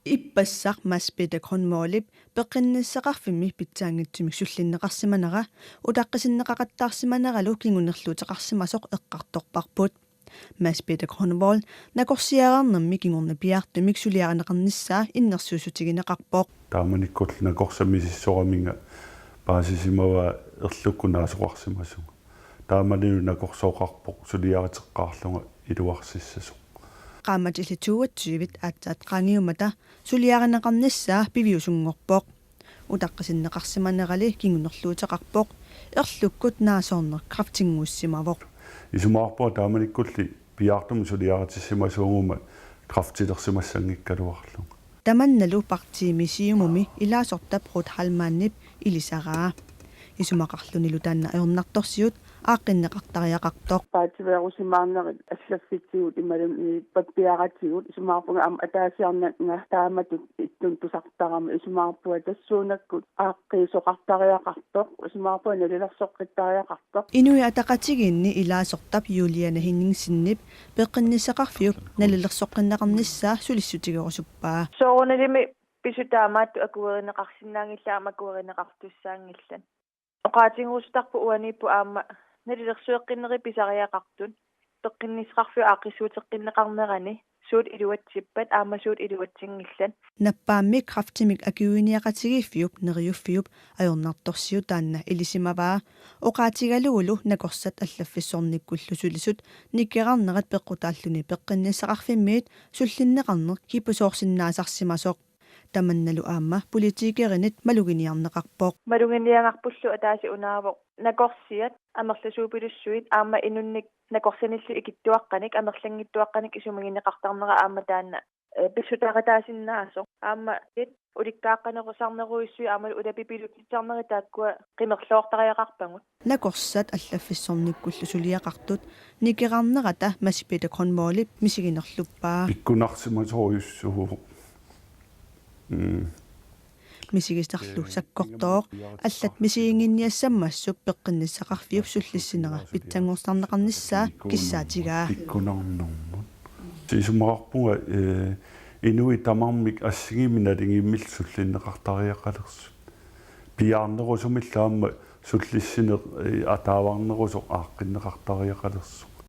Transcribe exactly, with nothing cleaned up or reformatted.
Ippassaq Mads Peter Grønvoldip peqqinnissaqarfimmi pitsaanngitsumik sullinneqarsimanera utaqqisinneqaqattaarsimaneralu kingunerluuteqarsimasoq eqqartorparput. Mads Peter Grønvold nakorsiareernermi kingorna piaartumik suliarineqarnissaa innersuussutigineqarpoq. Taamanikkullu nakorsat misissoraminga paasisimavaa erlukkut naasoqarsimasunga. Taamanilu nakorsooqarpoq suliariteqqaarlunga iluarsissasoq. Qaammatilli toogtyve aatsaat qaangiummata suliarineqarnissaa piviusunngorpoq. Utaqqisinneqarsimanerali kingunerluuteqarpoq, erlukkut naasoorneq kræftinnguussimavoq. Isumaqarpunga taamanikkulli piaartumik suliaritissimasuuguma kræftilersimassanngikkaluarlunga. Tamannalu partiimi Siumumi ilaasortap Ruth Heilmannip ilisaraa. Isumaqarlunilu taanna ajornartorsiut aaqqinneqartariaqartoq. Paatsiveerusimaarnerit allaffitsigut imaluunniit pappiaratigut isumaqarpunga aamma ataasiarnanga taamatut ittunik tusartarama isumaqarpunga tassuunakkut aaqqiisoqartariaqartoq isumaqarpunga nalilersoqqittariaqartoq. Inuit Ataqatigiinni ilaasortap Juliane Henningsenip peqqinnissaqarfiup nalilersoqqinneqarnissaa sulissutigerusuppaa. Soorunalimi pisut taamaattut akuerineqarsinnaanngillat aamma akuerineqartussaanngillat. Oqaatigerusutarput uaniipput aamma nalilersueqqinneri pisariaqartut peqqinnissaqarfiup aaqqissuuteqqinneqarnerani suut iluatsippat aamma suut iluatsinngillat. Nappaammik kræftimik akuiniaqatigiiffiup Neriuffiup ajornartorsiut taanna ilisimavaa. Oqaatigalugulu nakorsat allaffissornikkullu sulisut nikerarnerat peqqutaalluni peqqinnissaqarfimmiit sullinneqarneq kipusoorsinnaasarsimasoq. Tamannalu aamma politikerinit maluginiarneqarpoq. Maluginiagarpullu ataaseq unaavoq nakorsiat amerlasuupilussuit aamma inunnik nakorsanillu ikittuaqqanik amerlanngittuaqqanik isumagineqartarnera aamma taanna, eh, pissutaaritaasinnaassasoq aamma it ulikkaaqqanerusarnerujussuit aamma ulapipilutitsarnerit taakkua qimerloortariaqarpagut. Nakorsat allaffissornikkullu suliaqartut nikerarnerata Mads Peter Grønvoldip misiginerluppaa. Pikkunarsimasorujussuuvoq. Mm. Misigisarlu sakkortooq allat misiginnginiassammassuk peqqinnissaqarfiup sullissinera pitsanngorsarneqarnissaa kissaatigaa. Pikkunarnermut. Isumaqarpunga, eh, inuit tamarmik assigiimmik nalingimmillu sullinneqartariaqalersut. Piaarnerusumillu aamma sullissineq, eh, ataavarnerusoq aaqqinneqartariaqalersoq.